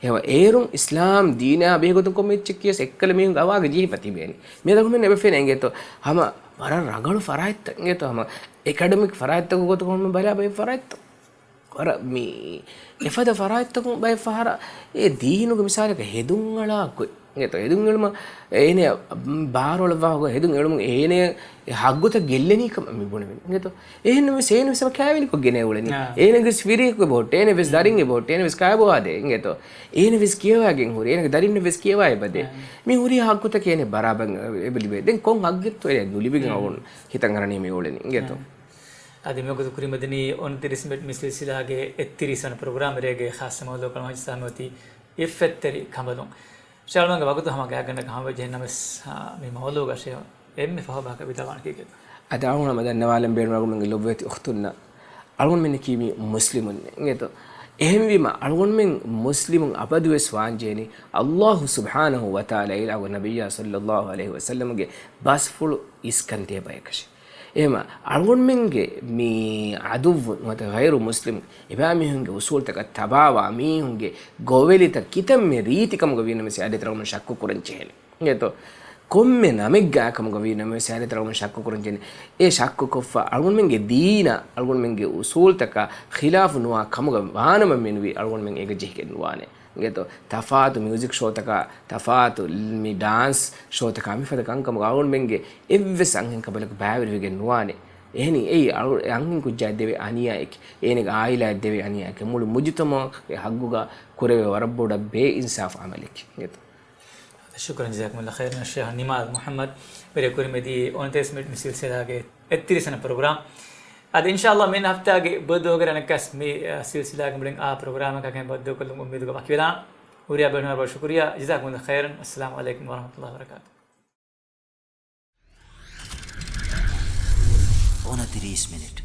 އެހެންވެ އޭރުން އިސްލާމް ދީނާ ބެހޭގޮތުން ކޮންމެ އެއްޗެއް ކިޔަސް އެއްކަލަ މީހުން ގަވާގަ ޖެހިފަ ތިބޭނީ. މިއަދު ހަމަ އެބަ ފެނޭ އިނގޭތޯ. ހަމަ ވަރަށް ރަނގަޅު ފަރާތްތައް އިނގޭތޯ. ހަމަ އެކަޑަމިކް ފަރާތްތަކުގެ ގޮތުގަ ހަމަ ބަލާ ބައެއް ފަރާތްތައް. ވަރަށް މި އެފަދަ ފަރާތްތަކުން ބައެއް ފަހަރަށް އެ ދީނުގެ މިސާލަކަށް ހެދުން އަޅާ ގޮތް. އިނގޭތޯ ހެދުން އެޅުމަށް އޭނަ ބާރުއަޅައްވާ ހެދުން އެޅުމުން އޭނަ އެ ހައްގުތައް ގެއްލެނީ ކަމަށް މި ބުނެވެނީ. އިނގޭތޯ އެހެންނަމަވެސް އޭނަވެސް ހަމަ ކައިވެނިކޮށް ގެނެވުޅެނީ. އާ. އޭނަގެ ވެސް ފިރިހެކު އެބަހުއްޓޭ، އޭނަ ވެސް ދަރިން އެބަހުއްޓޭ، އޭނަ ވެސް ކައިބޮވާދޭ. އިނގޭތޯ އޭނަ ވެސް ކިޔަވާގެން ހުރި، އޭނަގެ ދަރިންނަށް ވެސް ކިޔަވާ އެބަދޭ. އާ. މި ހުރިހާ ހައްގުތަކެއް އޭނަ ބަރާބަރަށް އެބަ ލިބޭ. ދެން ކޮން ހައްގެއްތޯ އޭނަ ނުލިބިގެން އަޅުގަނޑު ހިތަށް އަރަނީ މި އުޅެނީ. އިނގޭތޯ. އާ. އަދި މިވަގުތު ކުރިމަދަނީ އުނަތިރީސް މިނެޓް މި ސިލްސިލާގެ އެއްތިރީސް ވަނަ ޕްރޮގްރާމް ރޭގެ ޚާއްޞަ މައުޟޫޢަކަށް ހަމަޖައްސާފައި އޮތީ އިއްފަތްތެރި ކަނބަލުން. ޝާލްމާންގެ ވަގުތު ހަމަ ގާތްގަނޑަކަށް ހަމަވެއްޖެ ހެންނަމަވެސް، އާ، މި މައުޟޫޢަށް އެންމެ ފަހު ބަޔަކަށް ވިދާޅުވާނެ ކީކޭތަ؟ އަދި އަޅުގަނޑު ހަމަ ދަންނަވާލަން ބޭނުން އަޅުގަނޑުމެންގެ ލޮބުވެތި އުޚްތުންނަށް. އަޅުގަނޑުމެންނަކީ މި މުސްލިމުން އިނގޭތޯ. އެހެންވީމަ އަޅުގަނޑުމެން މުސްލިމުން އަބަދުވެސް ވާންޖެހެނީ ﷲ ސުބްޙާނަހޫ ވަތަޢާލާ އިލާހު ނަބިއްޔާ ޞައްލައްލާހު ޢަލައިހި ވަސައްލަމްގެ ބަސްފުޅު އިސްކަން ދޭ ބަޔަކަށެ. އެހެންމަ އަޅުގަނޑުމެންގެ މި ޢަދުއްވުން ނުވަތަ ޣައިރު މުސްލިމް އެބައިމީހުންގެ އުސޫލްތަކަށް ތަބާވާ މީހުންގެ ގޮވެލިތައް ކިތަންމެ ރީތިކަމުގަ ވީނަމަވެސް އަދި އަޅުގަނޑު ޝައްކު ކުރަން ޖެހޭނެ. އިނގޭތޯ؟ ކޮންމެ ނަމެއްގައި ކަމުގަ ވީނަމަވެސް އަދި އަޅުގަނޑު ޝައްކު ކުރަން ޖެހޭނެ. އެ ޝައްކު ކޮށްފަ އަޅުގަނޑުމެންގެ ދީނާ އަޅުގަނޑުމެންގެ އުސޫލްތަކާ ޚިލާފު ނުވާ ކަމުގަ ވާނަމަ މެނުވީ އަޅުގަނޑުމެން އޭގަ ޖެހިގެން ނުވާނެ. އިނގޭތޯ؟ ތަފާތު މިއުޒިކް ޝޯތަކާ، ތަފާތު މި ޑާންސް ޝޯތަކާ މިފަދަ ކަންކަމުގަ އަޅުގަނޑުމެންގެ އެއްވެސް އަންހެން ކަބަލަކު ބައިވެރިވެގެން ނުވާނެ. އެހެނީ އެއީ އަޅު-، އެ އަންހެން ކުއްޖާއަށް ދެވޭ އަނިޔާއެކޭ. އޭނަގެ އާއިލާއަށް ދެވޭ އަނިޔާއެކޭ. މުޅި މުޖުތަމަޢުގެ ހައްގުގަ ކުރެވޭ ވަރަށް ބޮޑަށް ބޭއިންސާފު ޢަމަލެކޭ. އިނގޭތޯ؟ ޝުކުރަން، ޖަޒާކުމުﷲ ޚައިރަން. ޝޭޚް ނިމާލް މުޙައްމަދު ވެރި ކުރިމަދީ އުނަތިރީސް މިނެޓް މި ސިލްސިލާގެ އެއްތިރީސް ވަނަ ޕްރޮގްރާމް. އަދި އިންޝާﷲ މިއަންނަ ހަފްތާގެ ބޮޑު ދުވަހުގެ ރަނަކަސް މި، އަ، ސިލްސިލާގެ މުޅިން އާ ޕްރޮގްރާމަކާ ގެން ބައްދަލުކޮށްލުމުގެ އުއްމީދުގަ ވަކިވެލާނަން. ހުރިހާ ބޭނުން ވަރަށް ޝުކުރިއްޔާ. ޖަޒާކުމުﷲ ޚައިރަން. އައްސަލާމު ޢަލައިކުމް ވަރަޙްމަތުﷲ ވަބަރަކާތުހު. އުނަތިރީސް މިނެޓް.